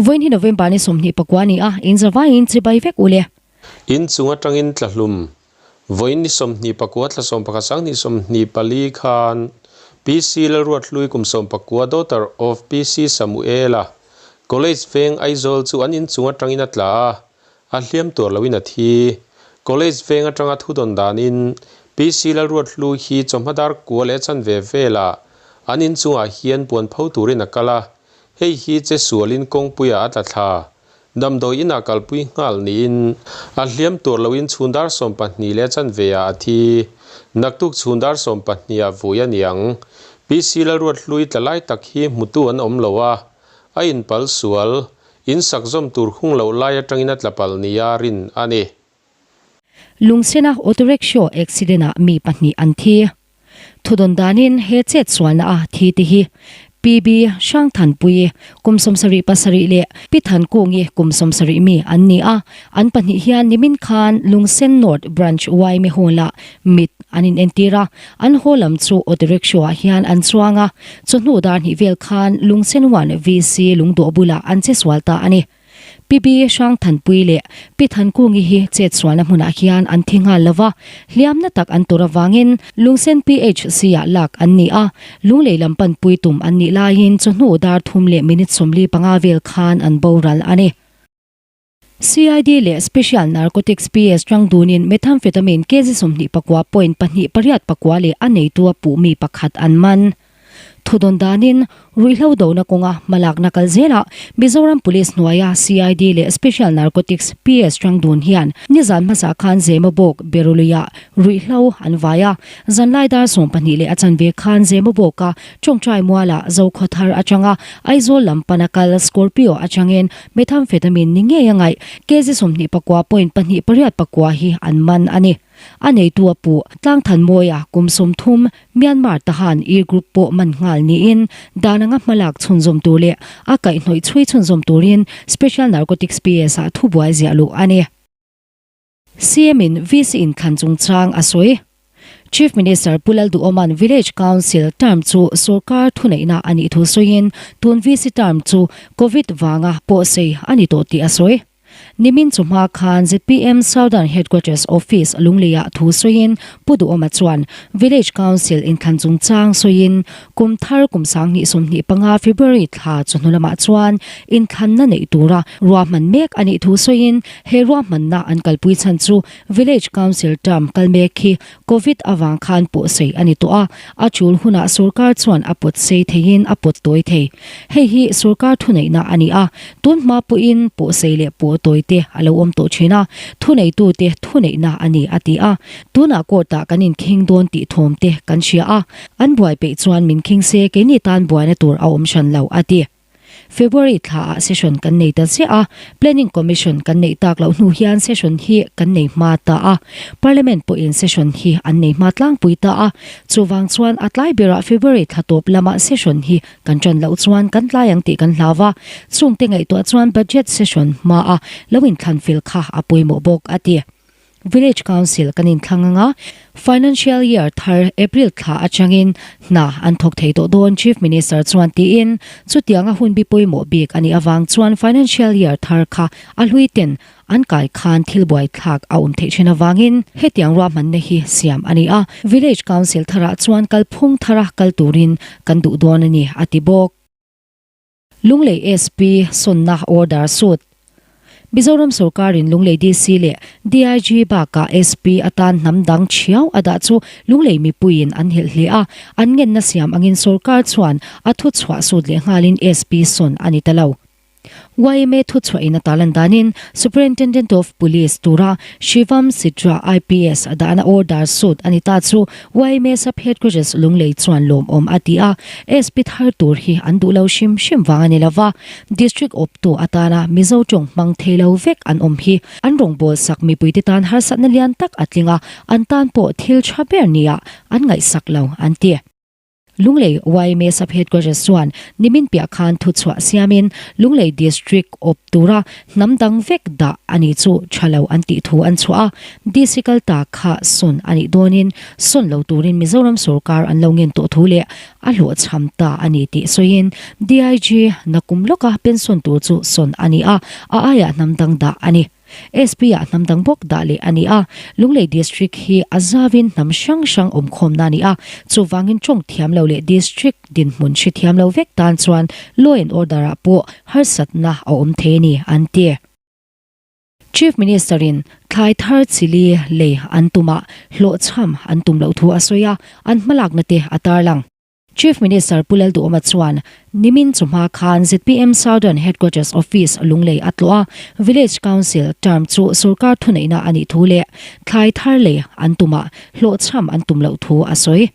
Vawiin hi November ni 29 a ni a, in zavaiin chibai vek u le. In chung atangin tlahlum Vawiin ni 29 thla 11 2024 khan PC Lalruathlui kum 19 daughter of PC Samuela College veng Aizawl chu an inchung atangin a tla a, a hliam tuar loin a thi. College veng atanga thudawn danin PC Lalruathlui hi chawhma dar kua leh chanve velah an inchungah hian puan pho turin a kal a, hei hi che sualin kawngpuiah a tla thla. Damdawi inah kalpui nghal niin a hliam tur loin chhun dar 12 leh chanve ah a thi. Naktuk chhun dar 12 ah vui a ni ang. PC Lalruathlui tla lai tak hi hmutu an awm lo a, a inpal sual, in sak zawm tur hung loh lai atangin a tla palh nia rin a ni. Lungsena auto rickshaw accident ah mi pahnih an thi. Thudawn danin he chet sualna a thi te hi PB Hrangthanpuii kum 77 leh Pi Thankungi kum 70 mi an ni a, an pahnih hian nimin khan Lungsen North Branch yma Hall ah mit an inentir a, an haw lam chu auto rickshaw ah hian an chuang a, chawhnu dar hnih vel khan Lungsen 1 VC lungdawh bulah an che sual ta a ni. Pi Bi Hrangthanpui leh Pi Thankungi hi chetsualna hmunah hian an thi nghal lo va, hliamna tak an tur avangin Lungsen PHC-ah lak an ni a, Lunglei lam panpui tum an nih laiin chawhnu dar thum leh minute 45 vel khan an boral a ni. CID leh Special Narcotics PS tang dunin methamphetamine kg 29 point pahnih pariat pakua leh a neitu a puh mi pakhat an man. Thudawn danin, ruihhlo dona kawnga hmalakna kal zelah Mizoram Police hnuaia CID leh Special Narcotics PS Rangdun hian nizan hmasa khan Zemabawk Beruluiah ruihhlo an vai a. Zanlai dar 12 leh a chanve khan Zemabawka tawngtai mualah Zokhawthar atanga Aizawl lam pana kal Scorpio atangin methamphetamine ni ngei a ngaih kg 29 point pahnih pariat pakua hi an man a ni. A neitu a puh, Tlangthanmawia kum 30, Myanmar Tahan I Group pawh man nghal niin dan anga hmalak chhunzawm tur leh a kaihhnawih chhui chhunzawm turin Special Narcotics PS ah thubuai ziah luh a ni. CM in VC inthlan chungchang a sawi. Chief Minister Pu Lalduhoma'n Village Council term chu sorkar thuneihna a nih thu sawiin tun VC term chu Covid vanga pawhsei a ni tawh tih a sawi. Nimin chu hma khan zpm Southern Headquarters Office Lungleiah thu sawiin Pu Duhawma chuan Village Council inthlan chungchang sawiin kum thar kum 2025 February thla chawhnu lamah chuan inthlanna neih tura ruahman mek a nih thu sawiin he ruahmanna an kalpui chhan chu Village Council term kal mek hi Covid avang khan pawhsei a ni tawh a, a tul hunah sorkar chuan a pawt sei theiin a pawt tawi thei. Hei hi sorkar thuneihna a ni a, tun hma pawhin pawhsei leh pawh tawi te a lo awm tawh thin a, thuneitute thuneihna a ni a ti a. Tunah court-ah kan inkhing dawn tih thawm te kan hria a, an buai peih chuan min khing se keini tan buaina tur a awm hran lo a ti. February thla ah session kan nei ta ziah a, Planning Commission kan neih tak loh hnu hian session hi kan nei hma ta a, Parliament pawhin session hi an nei hma tlangpui ta a, chuvang chuan a tlai berah February thla tawp lamah session hi kan tan loh chuan kan tlai ang tih kan hlau a, chungte ngaihtuah chuan budget session hma a lo inthlan fel kha a pawimawh bawk a ti. Village Council kan inthlang anga Financial Year thar April thla atangin hna an thawk thei tawh dawn Chief Minister chuan tiin chutianga hun bi pawimawh bik a nih avang chuan Financial Year thar kha a hlui ten an kai khan thil buaithlak a awm theih thin avangin hetiang ruahmanna hi siam a ni a, Village Council tharah chuan kalphung thara kal turin kan duh dawn a ni a ti bawk. Lunglei SP sawnna order sut. Mizoram sorkarin Lunglei DC leh DIG bakah SP atan hnam dang thiau a dah chu Lunglei mipuiin an helh hle a, an ngenna siam angin sorkar chuan a thuchhuah sut leh nghalin SP sawn a ni ta lo. Yma thuchhuahin a talan danin Superintendent of Police tura Shivam Sitra IPS a dahna order sut a ni ta chu yma Sub Headquarters Lunglei chuan lawmawm a ti a, SP thar tur hi an duh lo hrim hrim vang a ni lova, District awptu atana Mizo tawng hmang thei lo vek an awm hi an rawngbâwl sak mipuite tan harsatna lian tak a tling a, an tan pawh thil tha ber nia an ngaihsak lo an ti. Lunglei yma Sub-Headquarters chuan nimin piah khan thuchhuah siamin Lunglei District awp tura hnam dang vek dah a nih chu tha lo an tih thu an chhuah a, DC kal ta kha sawn a nih dawnin sawn lo turin Mizoram sorkar an lo ngen tawh thu leh a hlawhchham ta a ni tih sawiin DIG nakum lawka pension tur chu sawn a ni a, a aiah hnam dang dah a ni. SP-ah hnam dang bawk dah leh a ni a, Lunglei District hi a zavin hnam hrang hrang awmkhawmna a ni a, chuvangin tawng thiam lo leh District dinhmun hre thiam lo vek tan chuan Law and Order-ah pawh harsatna a awm thei a ni, an ti. Chief Minister-in thlai thar chili lei an tumah hlawhchham an tum loh thu a sawi a, an hmalakna te a tarlang. Chief Minister Pu Lalduhoma chuan nimin chawhma khan zpm Southern Headquarters Office Lunglei a tlawh a, Village Council term chu sorkar thuneihna a nih thu leh thlai thar lei an tumah hlawhchham an tum loh thu a sawi.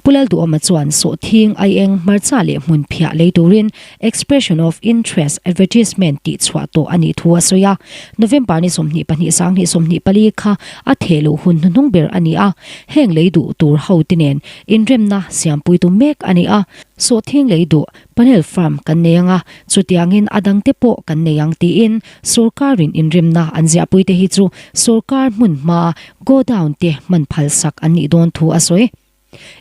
Pu Lalduhoma chuan sawhthing, aieng, hmarcha leh hmunphiah lei turin Expression of Interest Advertisement tih chhuah tawh a nih thu a sawi a, November ni 22 2024 kha a theh luh hun hnuhnung ber a ni a, heng lei duh tur ho te nen inremna siampui tum mek a ni a, sawhthing lei duh panel farm kan nei ang a, chutiangin a dangte pawh kan nei ang tiin sorkarin inremna an ziahpui te hi chu sorkar hmun hmaa godown te hman phalsak an nih dawn thu a sawi.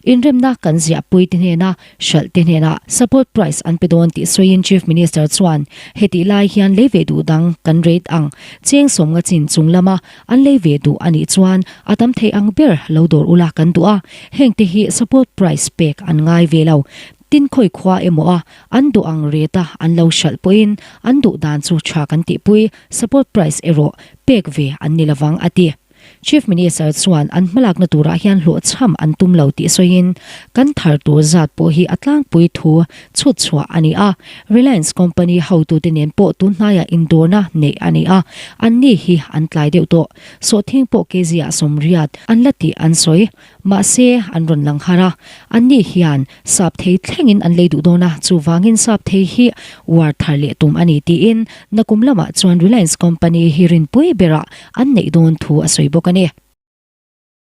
Inremna kan ziahpui te hnena hralh te hnenah support price an pe dawn tih sawiin Chief Minister chuan hetih lai hian lei ve duh dang kan rate ang cheng sawmnga chin chung lama an lei ve duh a nih chuan a tam thei ang ber lo dawr ula kan duh a, heng te hi support price pek an ngai ve lo. Tin khawi khua emaw a an duh ang rate a an lo hralh pawhin an duh dan chu tha kan tihpui support price erawh pek ve an ni lovang a ti. Chief Minister chuan an hmalakna turah hian hlawhchham an tum lo tih sawiin, Kan thar tur zat pawh hi a tlangpui thu chhut chhuah a ni a, Reliance company hotute nen pawh tun hnaiah indawrna neih a ni a, anni hi an tlai deuh tawh. Sawhthing pawh kg-ah sawmriat an la tih an sawi. Mahse, an rawn lang har a, anni hian sap thei thlengin an lei duh dawn a, chuvangin sap thei hi uar thar leh tum a ni tiin nakum lamah chuan Reliance company hi rinpui berah an neih dawn thu a sawi bawk a ni.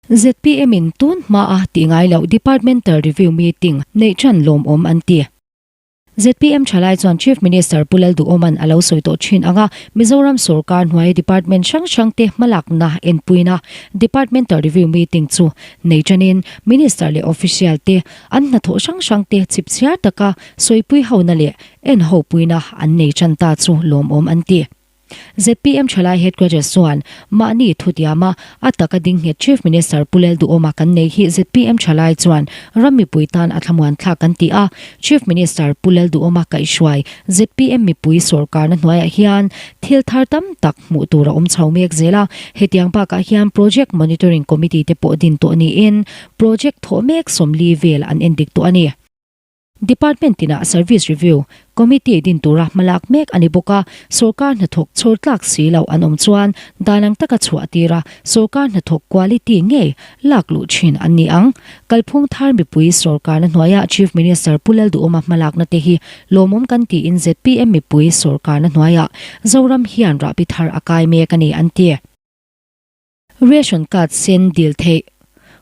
Zpm in tun hmaa tih ngai loh Departmental Review Meeting neih ṭan lawmawm an ti. Zpm thalai chuan Chief Minister Pu Lalduhawma'n a lo sawi tawh thin ang a, Mizoram sorkar hnuaia department hrang hrangte hmalakna enpuina Departmental Review Meeting chu nei tanin Minister leh Official te an hnathawh hrang hrangte chipchiar taka sawipui hona leh enhopuina an nei tan ta chu lawmawm an ti. Zpm thalai headquarters chuan mahni thutiama a taka ding nghet Chief Minister Pu Lalduhawma kan nei hi zpm thalai chuan ram mipui tan a thlamuan thlak kan ti a, Chief Minister Pu Lalduhawma kaihhruai zpm mipui sawrkarna hnuaiah hian thil thar tam tak hmuh tur a awm chho mek zel a, hetiang bakah hian Project Monitoring Committee te pawh din tawh niin project thawh mek 40 vel an endik tawh a ni. Department tinah Service Review Committee din tura hmalak mek a ni bawk a, sawrkar hnathawk chhawr tlak si loh an awm chuan dan ang taka chhuah tira sawrkar hnathawk quality ngei lak luh thin an ni ang. Kalphung thar mipui sawrkarna hnuaiah Chief Minister Pu Lalduhawma hmalakna te hi lawmawm kan tiin zpm mipui sawrkarna hnuaiah Zoram hian rahbi thar a kai mek a ni an ti. Ration card sen dil theih.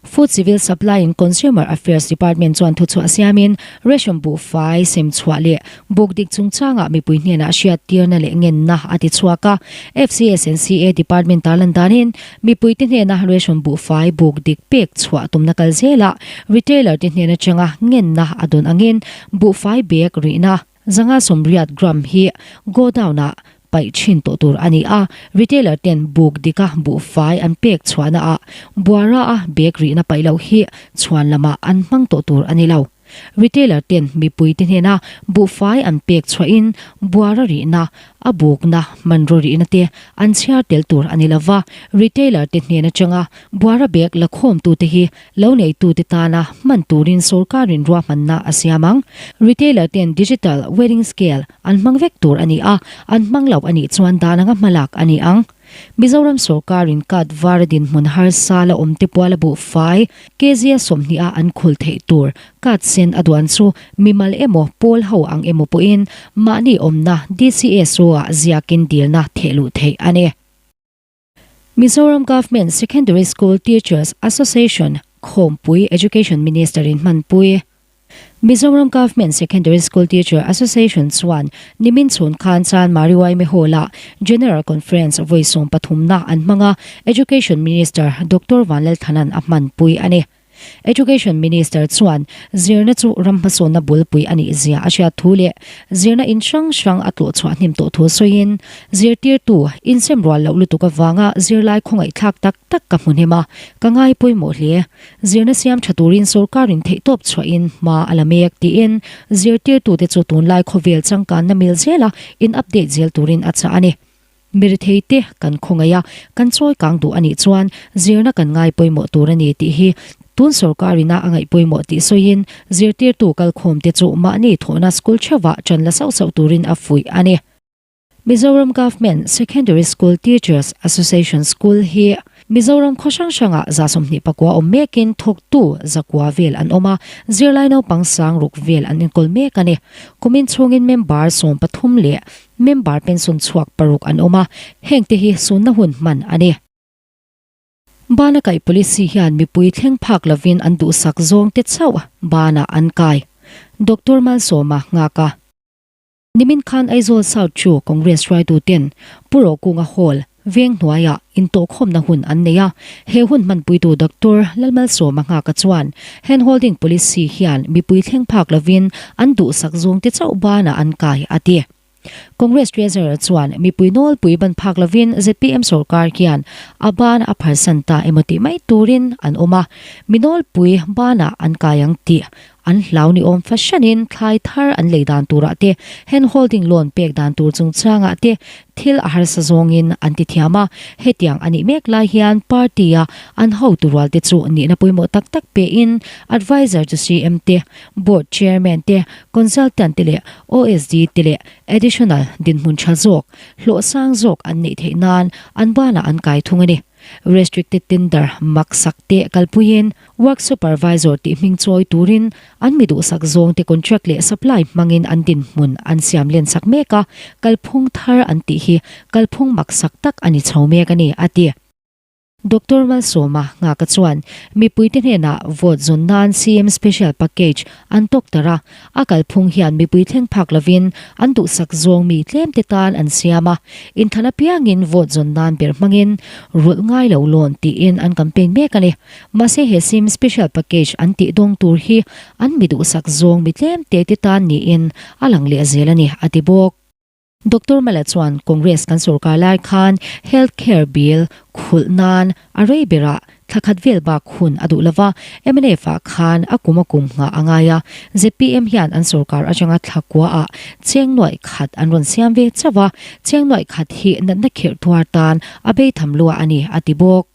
Food Civil Supply and Consumer Affairs Department chuan thuchhuah siamin ration buhfai sem chhuah leh buk dik chungchangah mipui hnenah hriattirna leh ngenna a ti chhuak a. FCSNCA Department tarlan danin mipuite hnena ration buhfai buk dik pek chhuah tumna kal zelah retailer te hnen atanga ngenna a dawn angin buhfai bag rihna Zanga 80 gram hi godown-ah paih thin tawh tur a ni a, retailer ten buk dika buhfai an pek chhuahna ah buara a bag rihna paih loh hi chhuan lamah an hmang tawh tur a ni lo. Retailer ten mipui te hnena buhfai an pek chhuahin buara rihna, a bukna, hmanraw rihna te an chhiar tel tur a ni lova, retailer te hnen atanga buara bag la khawmtute hi Lo neitute tana hman turin sorkarin ruahmanna a siam ang. Retailer ten digital weighing scale an hmang vek tur a ni a, an hmang lo a nih chuan dan anga hmalak a ni ang. Mizoram sorkarin card var a dinhmun harsa la awmte puala buhfai kg 20 a an khul theih tur card sen a duan chu mimal emaw pawl ho ang emaw pawhin mahni awmna DCSO ah ziakin dilna thehluh theih a ni. Mizoram Government Secondary School Teachers Association khawmpui Education Minister in hmanpui. Mizoram Government Secondary School Teacher Association chuan nimin chhun khan Chanmari Yma Hall-ah General Conference vawi sawmpathumna an hmang a, Education Minister Doctor Vanlalthanan a hmanpui a ni. Education Minister chuan zirna chu ram hmasawnna bulpui a nih zia a hriat thu leh zirna in hrang hrang a tlawh chhuah hnim tawh thu sawiin zirtirtu insem rual loh lutuk avanga zirlai khawngaihthlak tak tak ka hmu hnem a, ka ngai pawimawh hle. Zirna siam tha turin sorkarin theihtawp chhuahin hma a la mek tiin zirtirtute chu tunlai khawvel changkanna mil zela in update zel turin a chah a ni. Mirethei te kan khawngaih a, kan chawi kang duh a nih chuan zirna kan ngai pawimawh tur a ni tih hi tun sorkarina a ngaih pawimawh tih sawiin zirtirtu kalkhawm te chu mahni thawhna school theuhah ṭan la sauh sauh turin a fuih a ni. Mizoram Government Secondary School Teachers Association School hi Mizoram khaw hrang hrangah 24 awm mekin thawktu zakua vel an awm a, zirlai naupang sang ruk vel an enkawl mek a ni. Kumin chhungin member 13 leh Member pension chhuak paruk an awm a, hengte hi sunna hun hman a ni. Bana kaih policy hian mipui thleng phak lovin an duhsak zawng te chauh banah an kai. Doctor Malsawma nghak a. Nimin khan Aizawl South chu Congress hruaituten Pu Rokunga Hall, Veng hnuaiah intawhkhawmna hun an nei a, he hun hmanpuitu Doctor Lalmalsawma nghaka chuan handholding policy hian mipui thleng phak lovin an duhsak zawngte chauh banah an kai a ti. Congress Treasurer chuan mipui nawlpui ban phak lovin zpm sorkar hian a ban a pharsan ta emaw tih mai turin an awm a, mi nawlpui banah an kai ang tih An hlau ni awm fahranin thlai thar an lei dan turah te, hand holding loan pek dan tur chungchangah te thil a harsa zawngin an ti thiam a. Hetiang a nih mek lai hian party-a an hotu rual te chu nihna pawimawh tak tak pein advisor chu CM te, board chairman te, consultant te leh OSD te leh additional dinhmun tha zawk, hlawh sang zawk an neih theih nan an banah an kai thung a ni. Restricted tender maksak te kalpuiin Work Supervisor tih hming chawi turin an mi duhsak zawngte contract leh supply hmangin an dinhmun an siam len sak mek a, kalphung thar an tih hi kalphung maksak tak a ni chho mek a ni, a ti. Doctor Malsawma Nghaka chuan mipuite hnenah vote zawn nan CM Special Package an tawk tar a, a kalphung hian mipui thleng phak lovin an duhsak zawng mi tlemte tan an siam a, inthlan apiangin vote zawn nan ber hmangin rulh ngai lo lawn tiin an campaign mek a ni. Mahse he sim special package an tih dawng tur hi an mi duhsak zawng mi tlem te te tan niin a lang leh zel a ni, a ti bawk. Doctor Mala chuan Congress kan sorkar lai khan Health Care Bill khulh nan a rei berah thla khat vel bak hun a duh lova, mnf ah khan a kum a kum nghah a ngai a, zpm hian an sorkar atanga thla kua ah cheng nuaih khat an rawn siam ve chauh a, cheng nuaih khat hi natna khirh tuar tan a bei tham lua a ni, a ti bawk.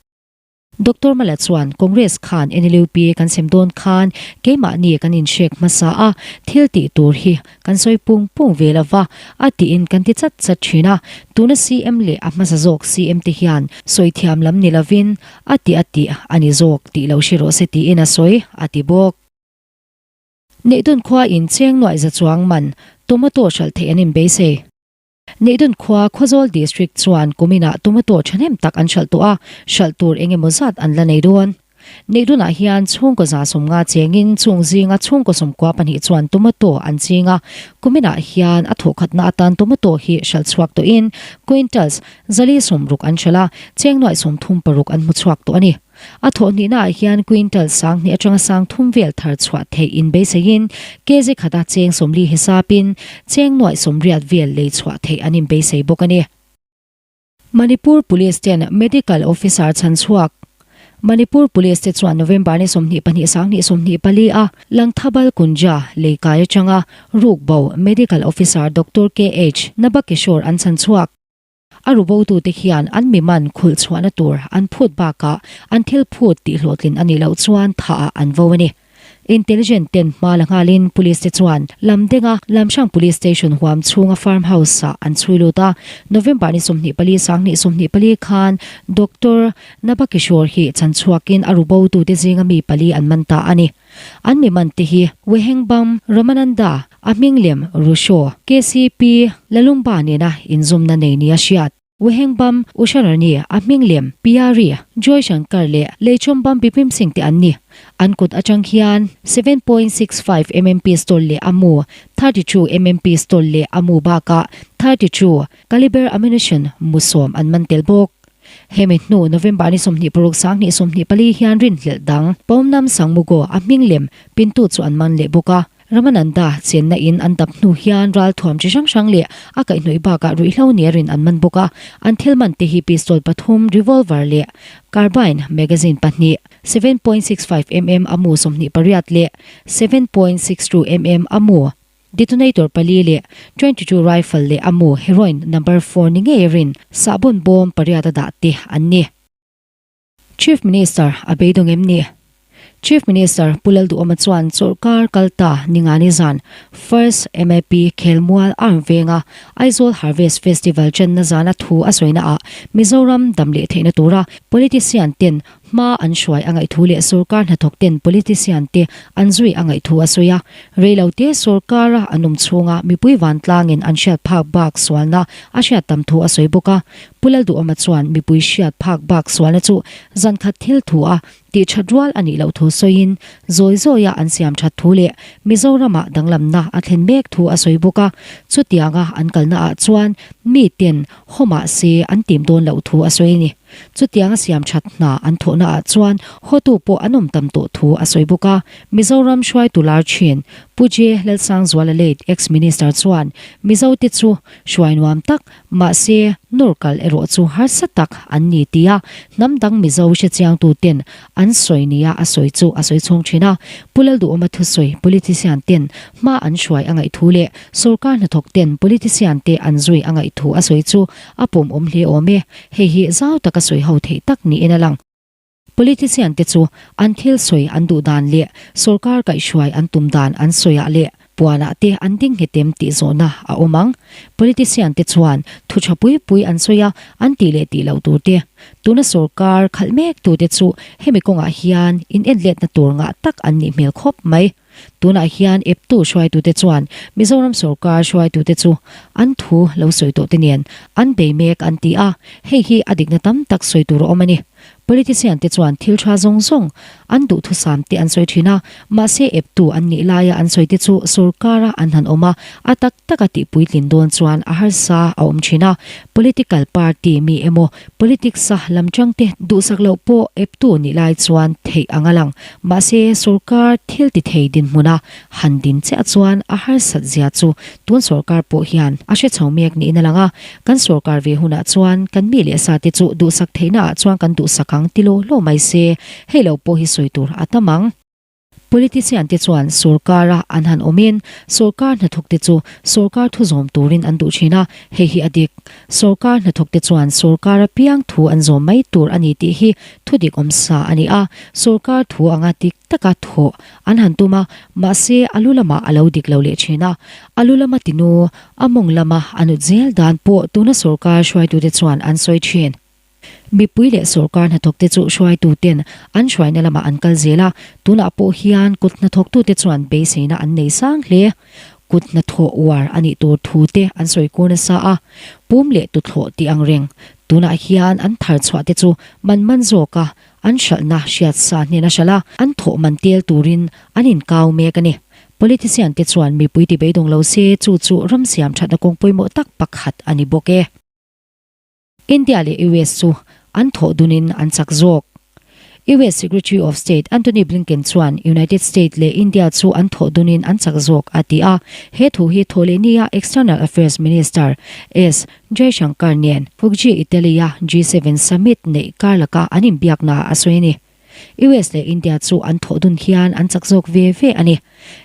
Doctor Mala chuan Congress khan NLUP kan sem dawn khan keimahni kan inhrek hmasa a, thil tih tur hi kan sawi pung pung ve lo va, a tiin kan ti chat chat thin a. Tuna CM leh a hmasa zawk CM te hian sawi thiam lam ni lovin a ti a tih a ni zawk tih lo hre rawh se tiin a sawi, a ti bawk. Neihdun khua in cheng nuaih za chuang man tomato hralh theih an inbeisei. Neihdun khua Khawzawl District chuan kuminah tomato thahnem tak an hralh tawh a, hralh tur eng emaw zat an la nei dawn. Neihdunah hian chhungkaw 150 chengin chung zinga chhungkaw 92 chuan tomato an ching a, kuminah hian a thawhkhatna atan tomato hi hralh chhuak tawhin quintals 460 an hralh a, cheng nuaih 36 an hmu chhuak tawh a ni. A thawhhnihnaah hian quintal 2000 atanga 3000 vel thar chhuah theih inbeiseiin kg khata cheng 40 hisapin cheng nuaih 80 vel lei chhuah theih an inbeisei bawk a ni. Manipur Police ten Medical Officer chhan chhuak Manipur Police te chuan November ni 22 2024 a Langthabal Kunja leikai atanga rukbo Medical Officer Doctor KH Nabakishore an chhan chhuak. A rubotute hian an mi man khulh chhuahna tur an phut bakah an thil phut tih hlawhtlin a nih loh chuan thah ah an vo a ni. Intelligent ten hma la nghalin police te chuan Lamdenga Lamhrang Police Station huam chhunga farm house ah an chhui lut a. November ni 24 2024 khan Doctor Nabakishore hi chan chhuakin a rubotute zinga mi pali an man ta a ni. An mi man te hi Wehengbam Ramananda, a hming lem Rusho, KCP, Lalumba nena inzawmna nei nia hriat. Wehengbam Usharani, a hming lem Piyari, Joy Shankar leh Leichawmbam Bipim Singh te an ni. An kut atang hian 7.65 mm pistol leh a mu, 32 mm pistol leh a mu bakah 32 caliber ammunition mu sawm an man tel bawk. Hemi hnu November ni 26 2024 hian rinhlelh dang Pawmnam Sangmugo a hming lem pintu chu an man leh bawk a. Ramananda chenna in an dap hnu hian ralthuam chi hrang hrang leh a kaihhnawih bakah ruihhlo nia rin an man bawk a. An thil man te hi pistol pathum, revolver leh carbine magazine pahnih, 7.65 mm a mu 28 leh 7.62 mm a mu detonator pali leh 22 rifle leh a mu heroin number four ni ngei rin sahbawn bawm pariat a dah te an ni. Chief Minister a beidawng em ni? Chief Minister Pu Lalduhawma chuan chawlhkar kal ta Ningani zan First MAP Khelmual Arm venga Aizawl Harvest Festival channa zana thu a sawina ah Mizoram dam leh theihna tura politician ten hma an hruai a ngaihthu leh sorkar hnathawk ten politician te an zui a ngaihthu a sawi a. Reilote sorkara an awm chhunga mipui vantlangin an hriat phak bak sualna a hriat tam thu a sawi bawk a. Pu Lalduhawma chuan mipui hriat phak bak sualna chu zan khat thil thu a tih that rual a nih loh thu sawiin zawi zawia an siam that thu leh Mizoramah danglamna a thlen mek thu a sawi bawk a. Chutianga an kalna ah chuan mi ten haw mah se an tim dawn loh thu a sawi a ni. Chutianga siam that hna an thawhna ah chuan hawtu pawh an awm tam tawh thu a sawi bawk a. Mizoram hruaitu lar thin Pu J Lalsangzuala late ex-Minister chuan Mizote chu hruai nuam tak Mahse, nawr kal erawh chu harsa tak an ni tia hnam dang Mizo hrechiangtu ten an sawi nia a sawi chu a sawi chhawng thin a. Pu Lalduhawma thusawi politician ten hma an hruai a ngaih thu leh sorkar hnathawk ten politician te an zui a ngaih thu a sawi chu a pawmawm hle awm e. Hei hi zau taka sawi ho theih tak niin a lang. Politician te chu an thil sawi an duh dan leh sorkar kaihhruai an tum dan an sawiah leh puanah te an ding nghet em tih zawhna a awm ang. Politician te chuan thu tha pui pui an sawi a, an tih leh tih loh tur te. Tuna sorkar khalh mek tute chu hemi kawngah hian in enletna tur ngah tak an nih hmel khawp mai. Tunah hian eptu hruaitute chuan Mizoram sorkar hruaitute chu an thu lo sawi tawh te nen an bei mek an ti a, hei hi a dikna tam tak sawi tur a awm a ni. Politician te chuan thil tha zawng zawng an duhthusam te an sawi thin a, mahse eptu an nih laia an sawi te chu sorkara an han awm a, a tak taka tihpuitlin dawn chuan a harsa a awm thin a. Political party mi emaw Politics-a lam changte duhsak loh pawh eptu nih lai chuan theih ang a lang. Mahse, sorkar thil ti thei dinhmuna han din chiah chuan a harsat zia chu tun sorkar pawh hian a hre chho mek niin a lang a. Kan sorkar ve hunah chuan kan mi leh sate chu duhsak theihnaah chuan kan duhsak ang ti law law mai se, hei lo pawh hi sawi tur a tam ang. Politician te chuan sorkara an han awmin sorkar hnathawkte chu sorkar thu zawm turin an duh thin a, hei hi a dik. Sorkar hnathawkte chuan sorkara piang thu an zawm mai tur a ni tih hi thu dik awm sa a ni a, sorkar thu anga dik taka thawh an han tum a, mahse a lu lamah a lo dik lo leh thin a, a lu lama tinu, a mawng lama a nut zel dan pawh tuna sorkar hruaitute chuan an sawi thin. Mipui leh sorkar hnathawkte chu hruaituten an hruaina lamah an kal zel a, tunah pawh hian kut hnathawktute chuan beiseina an nei sang hle. Kut hnathawh uar a nih tur thu te an sawi kur nasa a, pum leh tuthlawh tih ang reng. Tunah hian an thar chhuah te chu man man zawka an hralhna hriat sa hnena hralh a, an thawh man tel turin an inkau mek a ni. Politician te chuan mipui ti beidawng lo se chu chu ram siam thatna kawng pawimawh tak pakhat a ni bawk e. India leh US chu an thawh dunin an chak zawk. US Secretary of State Antony Blinken chuan United States leh India chu an thawh dunin an chak zawk a ti a. He thu hi Thawhlehnia External Affairs Minister S Jaishankar nen Fugji, Italy-a G7 summit neih kar laka an inbiaknaah a sawi a ni. US leh India chu an thawh dun hian an chak zawk ve ve a ni.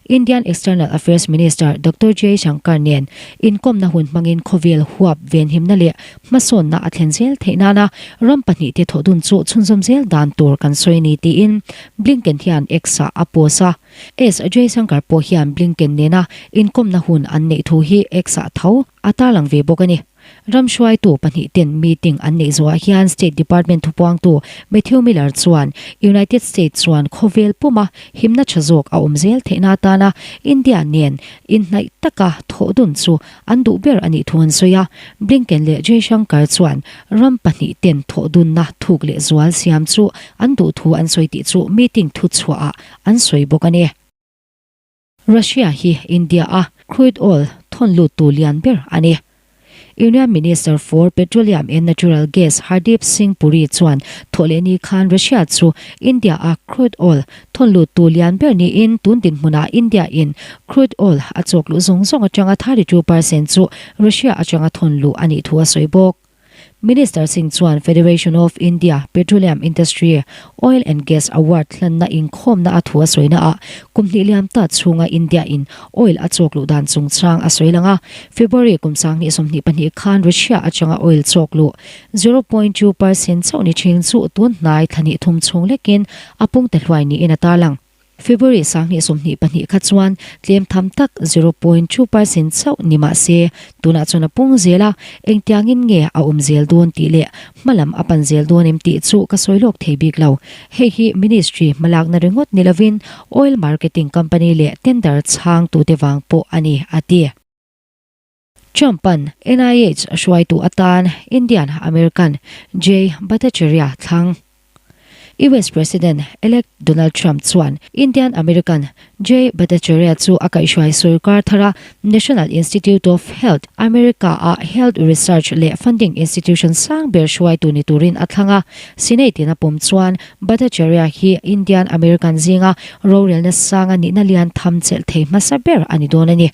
Indian External Affairs Minister Doctor Jay Shankar nen inkawmna hun hmangin khawvel huap venhimna leh hmasawnna a thlen zel theih nana ram pahnihte thawh dun chu chhunzawm zel dan tur kan sawi a ni tiin Blinken hian X-ah a post a. S Jaishankar pawh hian Blinken nena inkawmna hun an neih thu hi X-ah tho a tarlang ve bawk a ni. Ram hruaitu pahnihten meeting an neih zawhah hian State Department thupuangtu Matthew Miller chuan United States chuan khawvel puma himna tha zawk a awm zel theihna atana India nen inhnaih taka thawh dun chu an duh ber a nih thu an sawi a. Blinken leh Jaishankar chuan ram pahnihten thawh dunna thuk leh zual siam chu an duh thu an sawi tih chu meeting thuchhuahah an sawi bawk a ni. Russia hi India-a crude oil thawn luttu lian ber a ni. Union Minister for Petroleum and Natural Gas Hardeep Singh Puri chuan thawhlehni khan Russia chu India-a crude oil thawn luttu lian ber niin tun dinhmunah India-in crude oil a chawk luh zawng zawng atanga 32% chu Russia atanga thawn luh a nih thu a sawi bawk. Minister Singh chuan Federation of India Petroleum Industry Oil and Gas Award hlanna inkhawmna a thu a sawina ah kum hnih liam ta chhunga India in oil a chawk luh dan chungchang a sawi lang a. February kum 2022 khan Russia atanga oil chawk luh 0.2% chauh ni thin chu tun hnai thla hnih thum chhung lekin a pung ta hluai niin a tarlang. February 2022 kha chuan tlem tham tak 0.2% chauh ni mah se, tunah chuan a pung zel a, engtiangin nge a awm zel dawn tih leh hmalam a pan zel dawn em tih chu ka sawi lawk thei bik lo. Hei hi Ministry hmalakna ringawt ni lovin oil marketing company leh tender chhangtute vang pawh a ni, a ti. Trump-a'n NIH hruaitu atan Indian American Jay Bhattacharya thlang. US President-elect Donald Trump chuan Indian American Jay Bhattacharya chu a kaihhruai sorkar thara National Institute of Health, America-a health research leh funding institution sang ber hruaitu ni turin a thlang a. Senate-in a pawm chuan Bhattacharya hi Indian American zinga rorelna sanga nihna lian tham chelh thei hmasa ber a ni dawn a ni.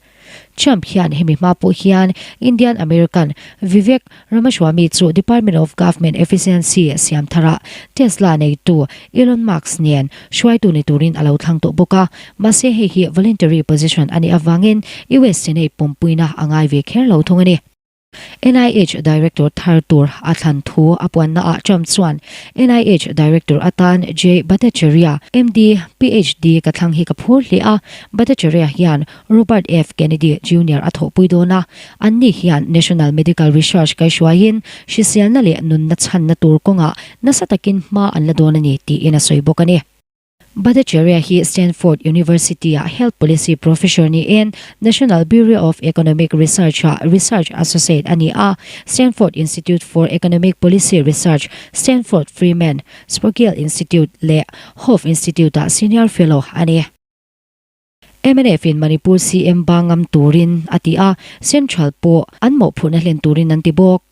Trump hian hemi hma pawh hian Indian American Vivek Ramaswamy chu Department of Government Efficiency siam tharah Tesla neitu Elon Musk nen hruaitu ni turin a lo thlang tawh bawk a, mahse hei hi voluntary position a nih avangin US Senate pawmpuina a ngai ve kher lo thung a ni. NIH Director thar tur a thlan thu a puanna ah Trump chuan NIH Director atan Jay Bhattacharya, MD, PhD ka thlang hi ka phur hle a, Bhattacharya hian Robert F. Kennedy Junior a thawhpui dawn a, anni hian National Medical Research kaihruaiin hriselna leh nunna chhanna tur kawngah nasa takin hma an la dawn a ni tiin a sawi bawk a ni. Bhattacharya hi Stanford University-ah Health Policy Professor niin National Bureau of Economic Research-ah Research Associate a ni a, Stanford Institute for Economic Policy Research, Stanford Freeman Sprogiel Institute leh Hoof Institute-ah Senior Fellow a ni. MNF-in Manipur CM ba ngam turin a ti a, Central pawh an mawhphurhna hlen turin an ti bawk.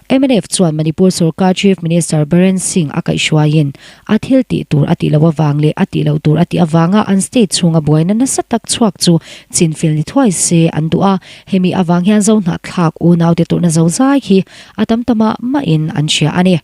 Mnf chuan Manipur sorkar Chief Minister Biren Singh a kaihhruaiin a thil tih tur a tih loh avang leh a tih loh tur a tih avanga an state chhunga buaina nasa tak chhuak chu chinfel ni thuai se an duh a, hemi avang hian Zohnahthlak unaute turna zozai hi a tam ta mah mahin an hria a ni.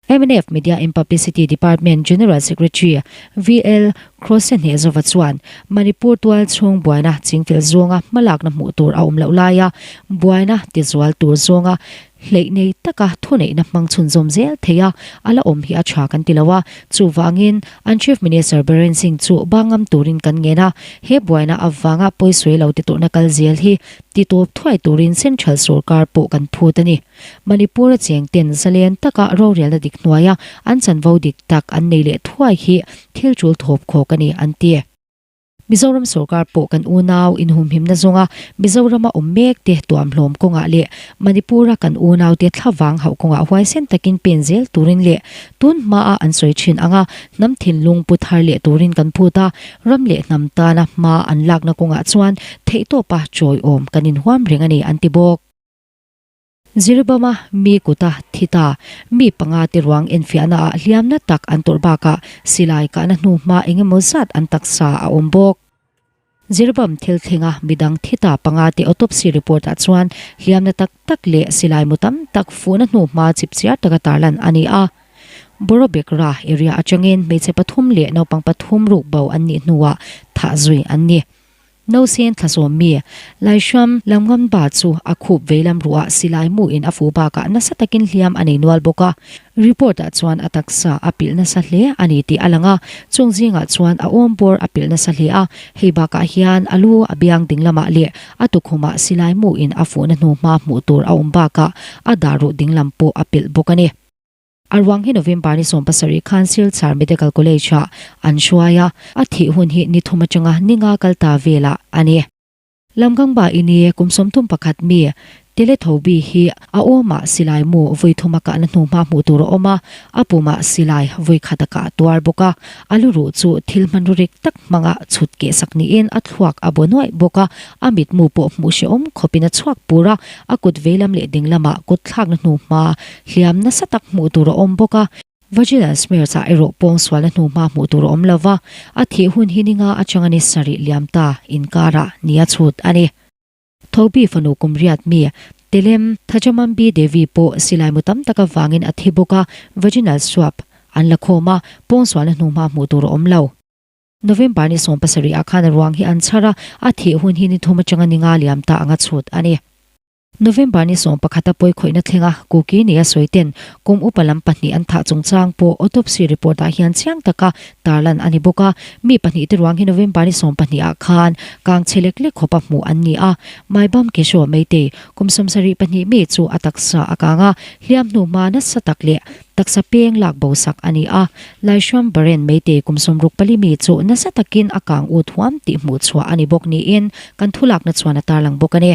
Mnf Media and Publicity Department General Secretary VL Krosehnehzova chuan Manipur tual chhung buaina chingfel zawnga hmalakna hmuh tur a awm loh laia buaina tizual tur zawnga hleih nei taka thuneihna hmang chhunzawm zel thei a, a la awm hi a tha kan ti lo a, chuvangin an Chief Minister Biren Singh chu bangam turin kan ngen a, he buaina avanga pawisawi lo titurna kal zel hi titawp thuai turin Central sorkar pawh kan phut a ni. Manipur-a cheng ten zalen taka rorelna dik hnuaia an chanvo dik tak an nei leh thuai hi thil tul thawp khawk a ni, an ti. Mizoram sorkar pawh kan unau inhumhimna zawnga Mizorama awm mek te tuamhlawm kawngah leh Manipur-a kan unaute thlavang hauh kawngah huaisen takin pen zel turin leh tun hmaa an sawi thin anga hnam thinlung pu thar leh turin kan phut a, ram leh hnam tana hma an lakna kawngah chuan theihtawpa chawiawm kan inhuam reng a ni, an ti bawk. Jiribama mi kuta thi ta mi panga te ruang enfiahna ah hliamna tak an tawrh bakah silai kahna hnu hma eng emaw zat an taksa a awm bawk. Jiribam thil thlenga midang thi ta panga te autopsy report ah chuan hliamna tak tak leh silai mu tam tak fuhna hnu hma chipchiar taka tarlan a ni a. Borobekra area atangin hmeichhe pathum leh naupang pathum rukbo an nih hnuah thah zui an ni. Nausen thlazawm mi Laihram Lamngamba chu a khup veilam ruah silai mu in a fuh bakah nasa takin hliam a nei nual bawk a. Report ah chuan a taksa a pilh nasa hle a ni tih a lang a, chung zingah chuan a awm bawr a pilh nasa hle a, hei bakah hian a lu a biang ding lamah leh a tukhumah silai mu in a fuhna hnu hma hmuh tur a awm bakah a dar ruh dinglam pawh a pilh bawk a ni. A ruang hi November ni 17 khan Silchar Medical College ah an hruai a, a thih hun hi ni thum atanga ni nga kal ta velah a ni. Lamgangba ini kum 31 mi Telethobi hi a awmah silai mu vawi thum a kahna hnu hma hmuh tur a awm a, a pumah silai vawi khat a kah tuar bawk a, a lu ruh chu thil hmanraw rik tak hmanga chhut keh sak niin a thluak a baw nuaih bawk a, a mitmu pawh hmuh hrehawm khawpin a chhuak pur a, a kut veilam leh dinglamah kut thlakna hnu hma Hliam nasa tak hmuh tur a awm bawk a. Vaginal smears ah erawh pawng sualna hnu hma hmuh tur a awm lo va, a thih hun hi ninga atanga ni sarih liam ta inkarah ni a chhut a ni. Thobi fanu kum riat mi Telem Thajamambi Devi pawh silai mu tam tak avangin a thi bawk a, vaginal swab an la khawm a, pawng sualna hnu hma hmuh tur a awm lo. November ni 17 ah khan a ruang hi an chhar a, a thih hun hi ni thum atanga ninga liam ta anga chhut a ni. November ni 11 a pawi khawihna thlenga Kuki nia sawi ten kum upa lam pahnih an thah chungchang pawh autopsy report ah hian chiang taka tarlan a ni bawk a. Mi pahnih te ruang hi November ni 12 ah khan kang chhe lek lek khawpa hmuh an ni a. Maibam Keshaw Meitei kum 72 mi chu a taksa a kang a, hliam hnu hma nasa tak leh taksa peng lak bo sak a ni a. Laishram Baren Meitei kum 64 mi chu nasa takin a kang ut huam tih hmuh chhuah a ni bawk niin kan thulakna chuan a tarlang bawk a ni.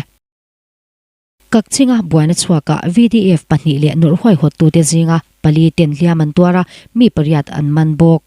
Kakchinga buaina chhuakah VDF pahnih leh nawrh huaihawttute zinga pali ten hliam an tuar a, mi pariat an man bawk.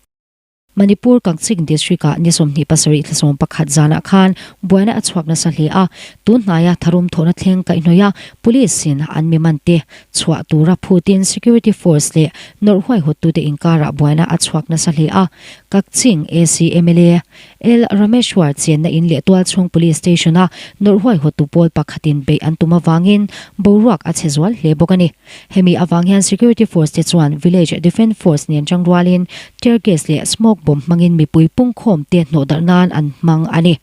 Manipur Kakching District-ah ni 27 thla 11 zanah khan buaina a chhuak nasa hle a, tun hnaia tharum thawhna thleng kaihhnawih a, Police-in an mi mante chhuah tura phutin Security Force leh nawrh huaihawttute inkarah buaina a chhuak nasa hle a, Kakching AC mla L. Rameshwar chenna in leh tualchhung Police Station-a nawrh huaihawttu pawl pakhatin beih an tum avangin boruak a chhe zual hle bawk a ni. Hemi avang hian Security Force te chuan Village Defence Force nen chang rualin tear gas leh smoke bomb hmangin mipui pungkhawm te hnawhdarh nan an hmang a ni.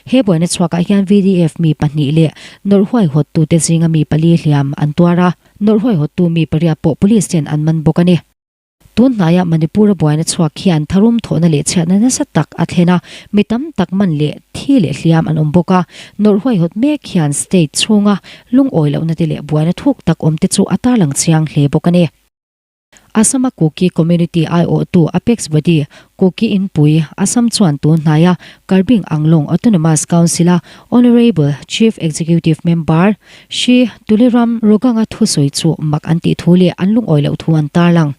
He buaina chhuakah hian VDF mi pahnih leh nawrh huaihawttute zinga mi pali hliam an tuar a, nawrh huaihawttu mi pariat pawh Police ten an man bawk a ni. Tun hnaia Manipur-a buaina chhuak hian tharum thawhna leh chhiatna nasa tak a thlen a, mi tam tak man leh thi leh hliam an awm bawk a. Nawrh huaihawt mek hian state chhunga lungawi lohna te leh buaina thuk tak awm te chu a tarlang chiang hle bawk a ni. Assam-a Kuki community aiawhtu Apex Body, Kuki Inpui, Assam chuan tun hnaia Karbing Anglong Autonomous Council-a Honourable Chief Executive Member Hri Tuliram Roganga thusawi chu mak an tih thu leh an lungawi loh thu an tarlang.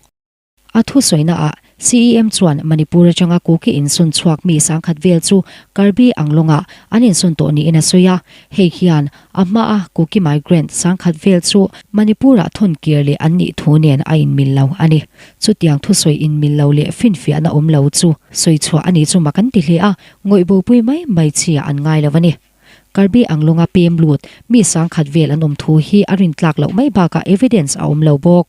A thusawina ah CEM chuan Manipur atanga Kuki insawn chhuak mi sangkhat vel chu Karbi Anglong-ah an insawn tawh niin a sawi a, hei hian a hmaa Kuki migrant sangkhat vel chu Manipur-ah thawn kir leh an nih thu nen a inmil lo a ni. Chutiang thusawi inmil lo leh finfiahna awm lo chu sawi chhuah a nih chu mak an ti hle a, ngawih bopui mai mai chi ah an ngai lo a ni. Karbi Anglonga pem lut mi sangkhat vel an awm thu hi a rintlak loh mai bakah evidence a awm lo bawk.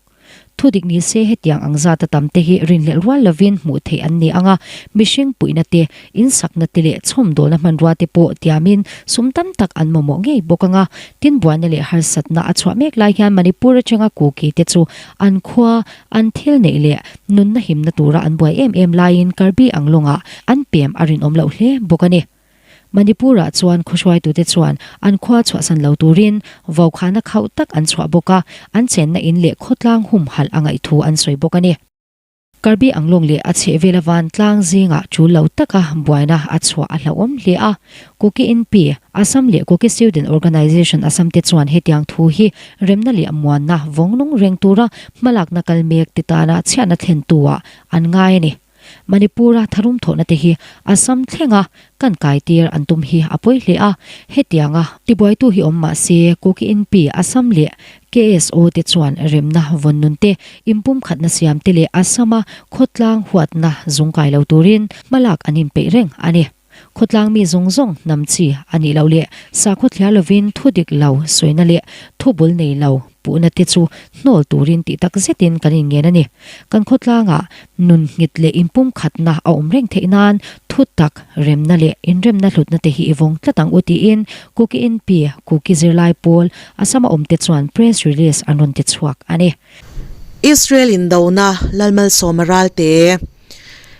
Thudik ni se hetiang ang zata tam te hi rinhlelh rual lovin hmuh theih an ni ang a, mihring puihna te, insakna te leh chhawmdawlna hmanrua te pawh tiamin sum tam tak an mamawh ngei bawk ang a. Tin buaina leh harsatna a chhuah mek lai hian Manipur atanga Kuki te chu an khua, an thil neih leh nunna himna tura an buai em em laiin Karbi Anglongah an pem a rinawm loh hle bawk a ni. Manipur-ah chuan khawhruaitute chuan an khua chhuahsan lo turin vaukhana khauh tak an chhuah bawk a, an chenna in leh khawtlang humhalh a ngaih thu an sawi bawk a ni. Karbi Anglong leh a chhehvela vantlang zingah tul lo taka buaina a chhuah a hlauhawm hle a. Kuki Inp, Assam leh Kuki Student Organisation Assam te chuan hetiang thu hi remna leh muanna vawngnung reng tura hmalakna kal mek te tana chhiatna thlentu-ah an ngai a ni. Manipur-a tharum thawhna te hi Assam thlenga kan kaitir an tum hi a pawi hle a, hetianga tibuaitu hi awm mah se Kuki Inp, Assam leh KSO te chuan remna vawn nun te, inpumkhatna siam te leh Assam-a khawtlang huatna zungkai lo turin hmalak an inpeih reng a ni. Khawtlang mi zawng zawng hnam chi a nih loh leh sakhaw thliar lovin thu dik lo sawina leh thu bul nei lo puhna te chu hnawl turin tih tak zetin kan inngen a ni. Kan khawtlangah nun nghet leh inpumkhatna a awm reng theih nan thu tak remna leh inremna hlutna te hi i vawng tlat ang u tiin Kuki Inpi, Kuki zirlai pawl, Assam a awmte chuan press release an rawn ti chhuak a ni. Israel indona Lalmalsawma ralte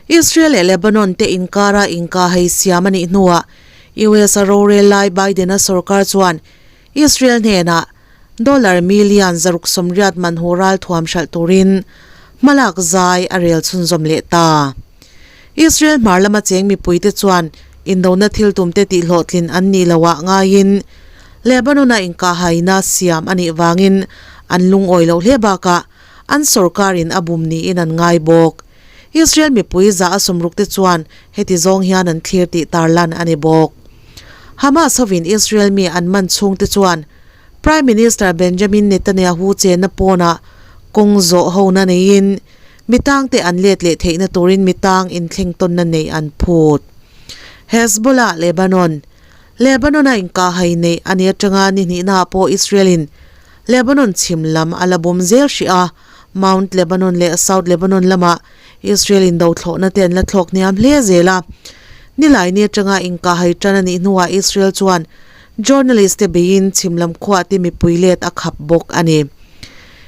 Israel leh Lebanon te inkara inkahei siam a nih hnuah US a rorel lai Biden-a sorkar chuan Israel hnenah dollar million 680 man hu ralthuam hralh turin hmalak zai a rel chhunzawm leh ta. Israel hmar lama cheng mipuite chuan indona thil tumte tihhlawhtlin an nih loah ngaiin Lebanon-a inkahhaina siam a nih vangin an lungawi loh hle bakah an sorkarin a bum niin an ngai bawk. Israel mipui za a sawmrukte chuan heti zawng hian an thlir tih tarlan a ni bawk. Hamas hovin Israel mi an man chhungte chuan Prime Minister Benjamin Netanyahu chenna pawnah kawng zawh hona neiin mitangte an let leh theihna turin mitang inthleng tawnna neih an phut. Hezbollah Lebanon Lebanon-a inkahhai neih a ni atanga ni hnihnaah pawh Israel-in Lebanon chhim lam a la bawm zel hrih a, Mount Lebanon leh South Lebanon lamah Israel indothlawhna te an la thlawk hniam hle zel a. Nilaini atanga inkahhai tan a nih hnuah Israel chuan journalist te beiin chhim lam khuah te mipui let a khap bawk a ni.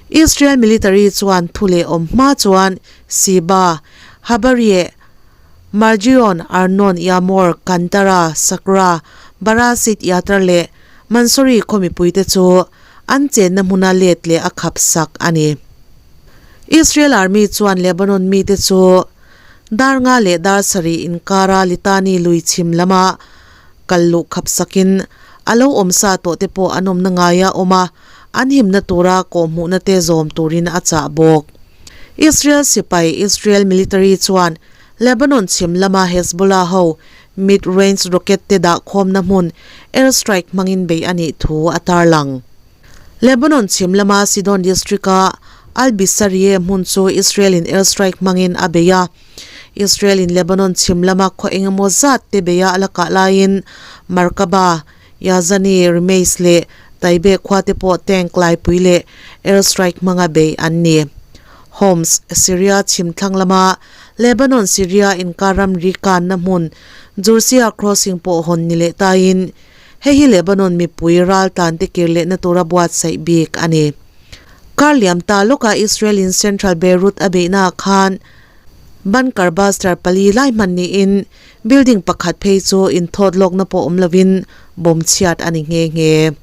Israel military chuan thu leh awm hma chuan Siba, Habarieh, Margion, Arnon, Yamor, Kantara, Sakra, Barasit, Yatar leh Mansory khaw mipuite chu an chenna hmuna let leh a khap sak a ni. Israel Army chuan Lebanon mite chu dar nga leh dar sarih inkara Litani lui chhim lama kal luh khap sakin a lo awm sa tawh te pawh an awmna ngaia awm a, an himna tura kawhhmuhna te zawm turin a chah bawk. Israel sipai Israel military chuan Lebanon chhim lama Hezbollah ho mid-range rocket te dah khawmna hmun air strike hmangin bei a nih thu a tarlang. Lebanon chhim lama Sidon district-a Al-Bisarieh hmun chu Israel-in air strike hmangin a bei a. Israel-in Lebanon chhim lama khaw engemaw zat te beia a la kah laiin Markaba, Yazani, Rimeis leh Taybeh khua te pawh tank laipui leh air strike hmanga bei an ni. Homs, Syria chhim thlang lama Lebanon Syria inkar ramri kanna hmun Jursia crossing pawh hawn ni leh taiin hei hi Lebanon mipui ral tan te kir lehna tura buatsaih bik a ni. Kar liam ta lawkah Israel in Central Beirut a beihnaah khan bunker buster pali lai hman niin building pakhat phei chu inthawt lawkna pawh awm lovin bomb chhiat a ni nghe nghe.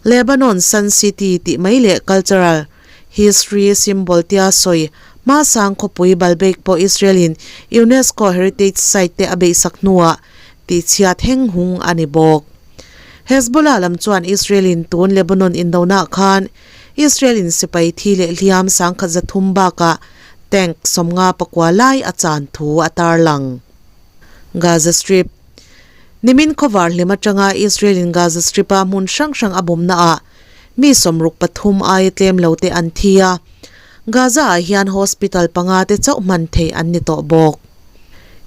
Lebanon Sun City tih mai leh cultural History symbol tia sawi hmasang khawpui Baalbek pawh Israel-in UNESCO Heritage Site te a beihsak hnuah tihchhiat heng hung a ni bawk. Hezbollah lam chuan Israel-in tun Lebanon indonah khan Israel-in sipai thi leh hliam sangkhat 300 bakah tank 59 lai a chan thu a tarlang. Gaza Strip Nimin khawvar hlim atanga Israel-in Gaza Strip-a hmun hrang hrang a bawmnaah Mi 63 aia tlem lo te an thi a, Gaza-ah hian hospital panga te chauh hman theih an ni tawh bawk.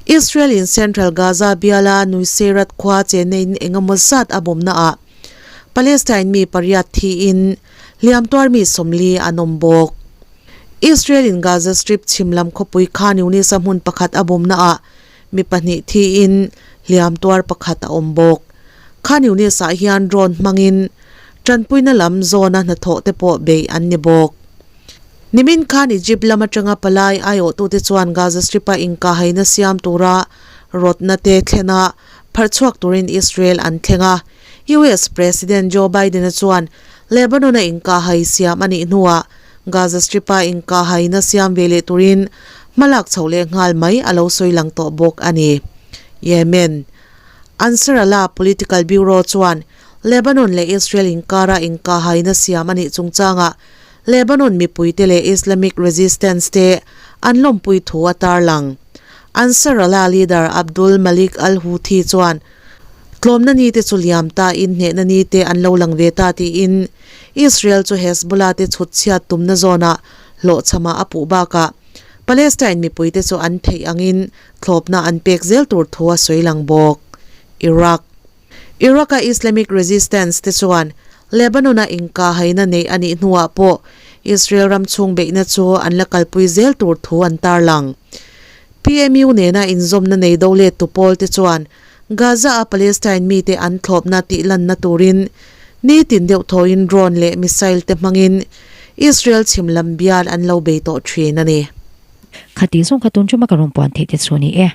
Israel-in Central Gaza biala Nuseirat khua cheneiin eng emaw zat a bawmnaah Palestine mi pariat thiin hliam tuar mi 40 an awm bawk. Israel-in Gaza Strip chhim lam khawpui Khan Yunis-a hmun pakhat a bawmnaah mi pahnih thiin hliam tuar pakhat a awm bawk. Khan Yunis-ah hian drone hmangin tanpuina lam zawna hnathawh te pawh beih an ni bawk. Nimin khan Egypt lam atanga palai aiawhtute chuan Gaza Strip-a inkahhaina siam tura rawtna te thlena pharh chhuak turin Israel an thleng a. US President Joe Biden-a chuan Lebanon-a inkahhai siam a nih hnuah Gaza Strip-a inkahhaina siam ve leh turin hmalak chhoh leh nghal mai a lo sawi lang tawh bawk a ni. Yemen Ansarallah Political Bureau chuan Lebanon leh Israel inkara inkahhaina siam a nih chungchangah Lebanon mipuite leh Islamic Resistance te an lawmpui thu a tarlang. Ansarallah leader Abdul Malik al-Houthi chuan tlawmna ni te chu liam ta in hnehna ni te an lo lang ve ta tiin Israel chu Hezbollah te chhut chhiat tumna zawnah hlawhchhamah a puh bakah Palestine mipuite chu an theih angin thlawpna an pek zel tur thu a sawi lang bawk. Iraq. Iraq-a Islamic Resistance te chuan Lebanon-a inkahhaina neih a nih hnuah pawh Israel ram chhung beihna chu an la kalpui zel tur thu an tarlang. PMU nena inzawmna nei do let tu pawl te chuan Gaza-a Palestine mite an thlawpna tih lanna turin nitin deuh thawin drone leh missile te hmangin Israel chhim lam bial an lo bei tawh thin a ni. Khati zawng kha tun chuma ka rawn puan theih te chu a ni e.